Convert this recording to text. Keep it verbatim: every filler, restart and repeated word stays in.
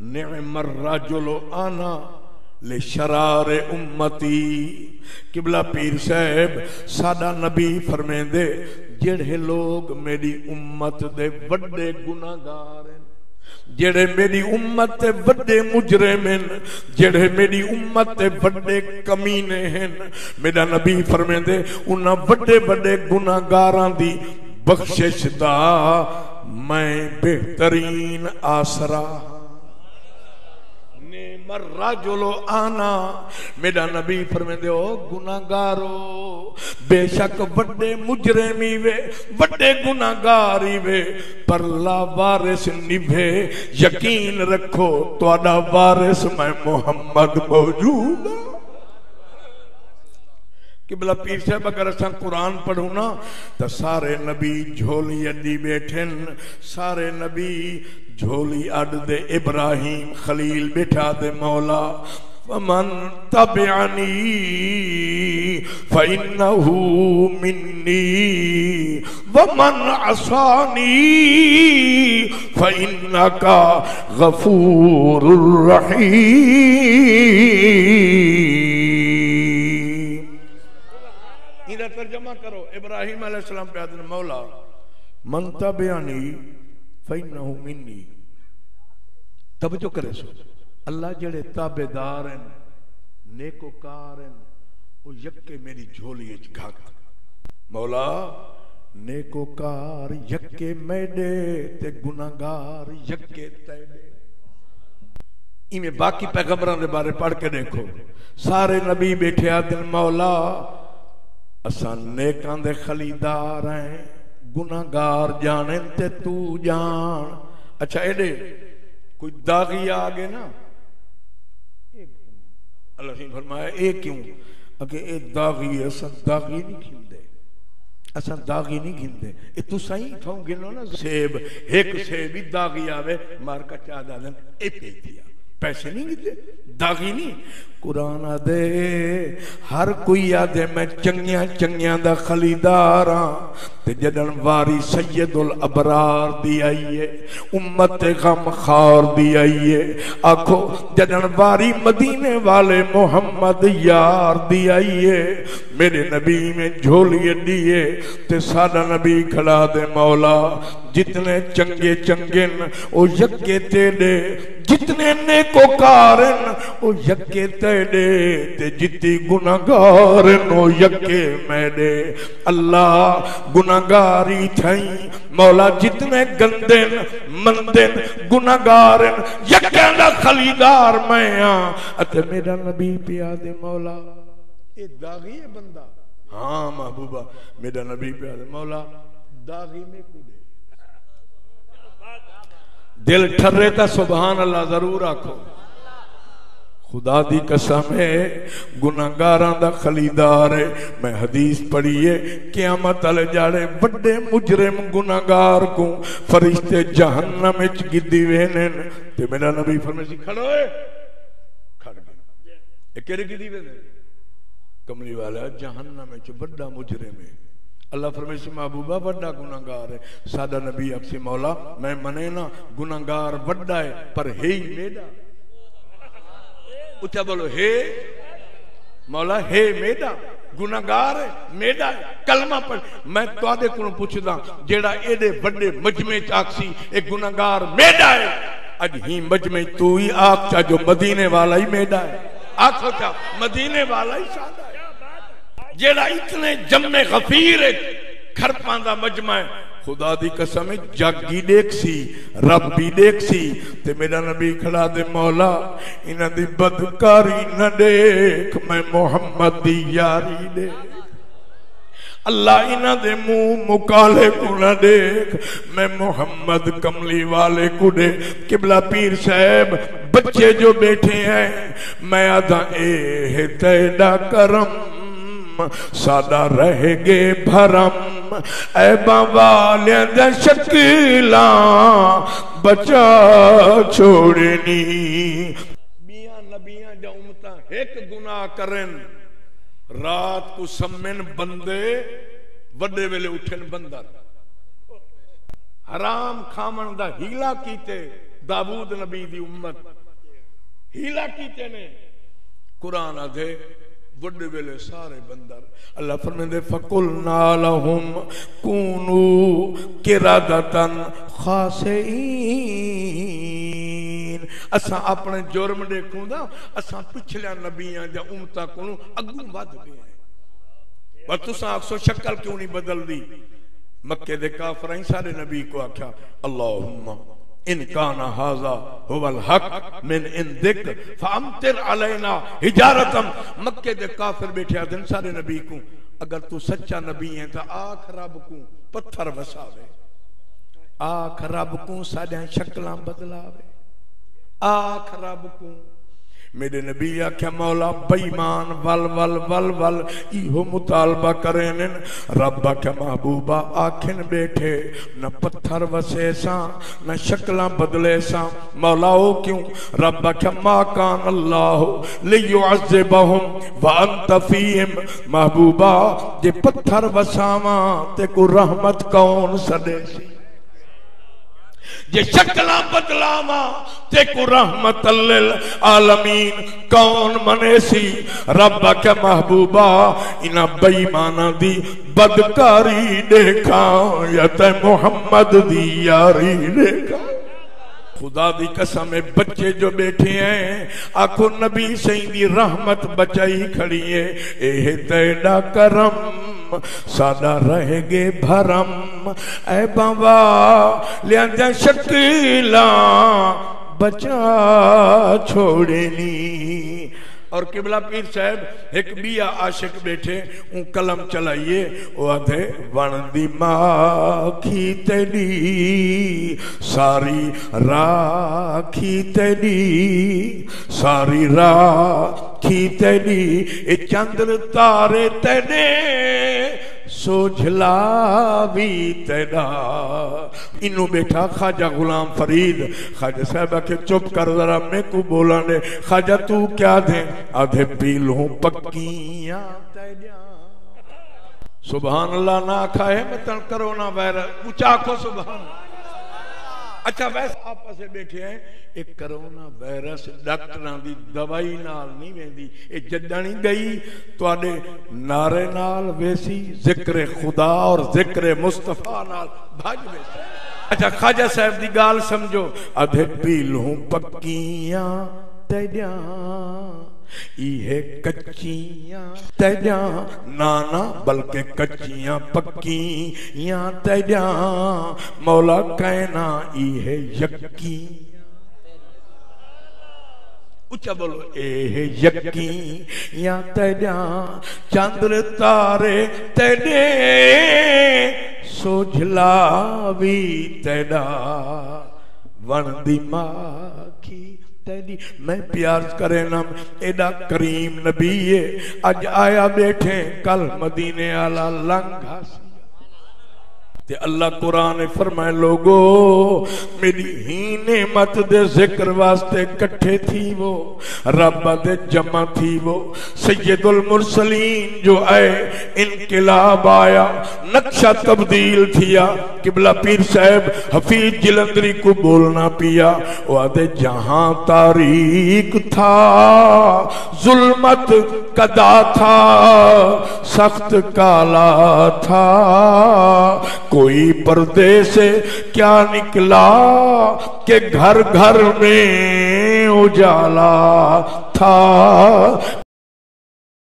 نعم الرجل انا لشرار امتی۔ قبلہ پیر صاحب، ساڈا نبی فرمیندے، جڑے لوگ میری امت دے وڈے گناہگار ہیں، جڑے میری امت دے وڈے مجرم ہیں، جڑے میری امت دے وڈے کمینے ہیں، میرا نبی فرمیندے، انہاں وڈے وڈے گناہگاراں دی بخشش دا میں بہترین آسرا ہاں۔ نعم الرجل انا، میرا نبی فرمیندے، او گناہگارو، بے شک وڈے مجرم ہی وے، وڈے گناہگار ہی وے، پر لا وارث نبھے، یقین رکھو تہاڈا وارث میں محمد موجود ہاں۔ قبلہ پیر صاحب، اگر اساں قرآن پڑھوں نا، تاں سارے نبی جھولی اڈی بیٹھن، سارے نبی جھولی اڈ دے۔ ابراہیم خلیل بیٹھا دے، مولا، فمن تبعنی فإنه منی ومن عصانی فإنک غفور رحیم۔ ایندا ترجمہ کرو، ابراہیم علیہ السلام پیا آہدن، مولا، من تبعنی فإنه منی۔ توجہ کریسو، اللہ جڑے تابعدار ہیں، نیکوکار ہیں، او یکے میری جھولی اچ گھت۔ مولا، نیکوکار یکے میڈے تے گناہگار یکے تیڈے۔ ایویں باقی پیغمبراں دے بارے پڑھ کے ڈیکھو، سارے نبی بیٹھے آہدن، مولا، اساں نیکاں دے خلیدار ہیں، گناہگار ڄاݨن تے توں ڄاݨ۔ اچھا، ایݙے کوئی داغی آ ڳئے نا، اللہ سئیں فرمایا، اے کیوں؟ اگے اے داغی ہے، اساں داغی نہیں گھندے، اساں داغی نہیں گھندے۔ اے تساں ہی اتھوں گھنو نا سیب، ہک سیب ہی داغی آوے، مار کچا دادن، اے پئی تھیا۔ پیسے نہیں گھدے، داغی نہیں۔ قرآن آہدے، ہر کوئی آہدے میں چنگیاں چنگیاں دا خلیدار ہاں۔ تے جݙݨ واری سید الابرار دی آئی ہے، امت غم خوار دی آئی ہے، آکھو، جݙݨ واری مدینے والے محمد یار دی آئی ہے، میݙے نبی میں جھولی اݙی ہے، تے ساݙا نبی کھڑا دے، مولا، جتنے چنگے چنگے ہن، او یکے تیݙے، جتنے نیکوکار ہن، او یکے تیݙے، تے جتی گناہگار ہن، او یکے میݙے۔ اللہ، گناہگار ہی تھئیں، مولا، جتنے گندے ہن، مندے ہن، گناہگار ہن، یکیاں دا خلیدار میں ہاں۔ اتے میݙا نبی پیا آہدے، مولا، اے داغی ہے بندہ؟ ہاں محبوبہ، میݙا نبی پیا آہدے، مولا، داغی میکوں ݙے۔ دل ٹھرے تاں سبحان اللہ ضرور آکھو۔ خدا دی قسم ہے، گناہگاراں دا خلیدار ہے۔ میں حدیث پڑھی ہے، قیامت والے ڄاڑے وݙے مجرم گناہگار کوں فرشتے جہنم وچ گھدی ویندن۔ تے میݙا نبی فرمیسی، کھڑو اے، کھڑ ڳئے۔ اے کیڑے گھدی ویندن؟ کملی والا، جہنم وچ وݙا مجرم ہے۔ اللہ فرمیسی، محبوبہ، وݙا گناہگار ہے۔ ساݙا نبی آکھسی، مولا، میں منینا گناہگار وݙا ہے، پر ہے ہی میݙا۔ اچا بولو، ہے؟ مولا، ہے میݙا، گناہگار ہے، میݙا ہے۔ کلمہ پڑھ، میں تہاݙے کولوں پچھداں، جیڑھا ایݙے وݙے مجمع چ آکھسی، اے گناہگار میݙا ہے، اڄ ہیں مجمع چ توں ہی آکھ چا جو مدینے والا ہی میݙا ہے۔ آکھو چا، مدینے والا ہی ساݙا ہے۔ جیڑھا اتنے جمع غفیر اچ کھرپاں دا مجمع ہے، خدا دی قسم ہے، جگ ہی ݙیکھسی، رب ہی ݙیکھسی۔ تے میݙا نبی کھڑا دے، مولا، انہاں دی بدکاری نہ ݙیکھ، میں محمد دی یاری ݙیکھ۔ اللہ، انہاں دے منہ مکالے کوں نہ ݙیکھ، میں محمد کملی والے کوں ݙیکھ۔ قبلہ پیر صاحب، بچے جو بیٹھے ہیں، میں آہداں، اے ہے تیݙا کرم، ساݙا رہ ڳئے بھرم، عیباں والیاں دیاں شکلاں بچا چھوڑنی۔ ٻیاں نبیاں دیاں امتاں ہک گناہ کرن، رات کوں سمن بندے، وݙے ویلے اٹھن بندر۔ حرام کھاوݨ دا حیلہ کیتے، داؤد نبی دی امت حیلہ کیتے نے۔ قرآن آدھے، وڈے ویلے سارے بندر۔ اللہ فرمیندے، فَقُلْنَا لَهُمْ كُونُوا قِرَدَةً خَاسِئِينَ۔ اساں اپنے جرم ݙیکھوں دا، اساں پچھلیاں نبیاں دیاں امتاں کولوں اڳوں ودھ ڳئے ہیں۔ پر تساں آکھسو، شکل کیوں نہیں بدلدی؟ مکے دے کافراں ساݙے نبی کوں آکھیا، اللہم ان کان ھذا ھو الحق من عندک فامطر علینا حجارۃ۔ مکے دے کافر ٻیٹھے آہدن ساݙے نبی کوں، اگر توں سچا نبی ہیں تاں آکھ رب کوں پتھر وساوے، آکھ رب کوں ساݙیاں شکلاں بدلاوے، آکھ رب کوں۔ میݙے نبی آکھیا، مولا، بے ایمان ول ول ول ول ایہو مطالبہ کریندن۔ رب آکھیا، محبوبا، آکھن ٻیٹھے، نہ پتھر وسیساں، نہ شکلاں بدلیساں۔ مولا، او کیوں؟ رب آکھیا، ما کان اللہ لیعذبہم وانت فیہم۔ محبوبا، جے پتھر وساواں، تیکوں رحمت کون سݙیسی؟ جے شکلاں بدلاواں، تیکوں رحمت للعالمین کون منیسی؟ رب آکھیا، محبوبا، انہاں بے ایماناں دی بدکاری ݙیکھاں یا تیں محمد دی یاری ݙیکھاں؟ خدا دی قسم ہے، بچے جو ٻیٹھے ہیں، آکھو، نبی سئیں دی رحمت بچائی کھڑی ہے، اے ہے تیݙا کرم، ساݙا رہ ڳئے بھرم، عیباں والیاں دیاں شکلاں بچا چھوڑینی۔ اور قبلہ پیر صاحب، ہک ٻیا عاشق ٻیٹھے، اوں قلم چلائیے، او آدھے، وݨ دی ماکھی تیݙی، ساری راکھی تیݙی، ساری راکھی تیݙی، اے چندر تارے تیݙے، سوجھلا وی تیݙا۔ اینوں ٻیٹھا خواجہ غلام فرید۔ خواجہ صاحب آکھے، چپ کر ذرا، میکوں ٻولݨ ݙے۔ خواجہ، توں کیا ݙیں؟ آدھے، پیلوں پکیاں تیݙیاں۔ سبحان اللہ نہ آکھا ہے، متن کرونا وائرس۔ اچا آکھو سبحان اللہ۔ اچھا، ویسے آپس وچ ٻیٹھے ہیں، اے کرونا وائرس ڈاکٹراں دی دوائی نال نہیں ویندی، اے جݙݨ ای ڳئی، تہاݙے نعرے نال ویسی، ذکر خدا اور ذکر مصطفیٰ نال بھڄ ویسی۔ اچھا، خواجہ صاحب دی ڳالھ سمجھو، آدھے، پیلوں پکیاں تیݙیاں، ایہے کچیاں تیݙیاں، نہ نہ، بلکہ کچیاں پکیاں تیݙیاں، مولا کائنا ایہے یقین۔ اچا ٻولو، ایہے یقین تیݙیاں، چندر تارے تیݙے، سوجھلا وی تیݙا، وݨ دی ماکھی تیݙی۔ میں پیار کریندم، ایݙا کریم نبی ہے، اڄ آیا ٻیٹھے، کل مدینے آلا لنگھ ہاسی۔ تے اللہ قرآن فرمائے، لوگو، میݙی ہی نعمت دے ذکر واسطے کٹھے تھیوو، رب دے جمع تھیوو۔ سید المرسلین جو اے انقلاب آیا، نقشہ تبدیل تھیا۔ قبلہ پیر صاحب حفیظ جلندری کوں ٻولݨا پیا، او آدھے، جہاں تاریک تھا، ظلمت کدا تھا، سخت کالا تھا، کوئی پردے سے کیا نکلا کہ گھر گھر میں اجالا تھا۔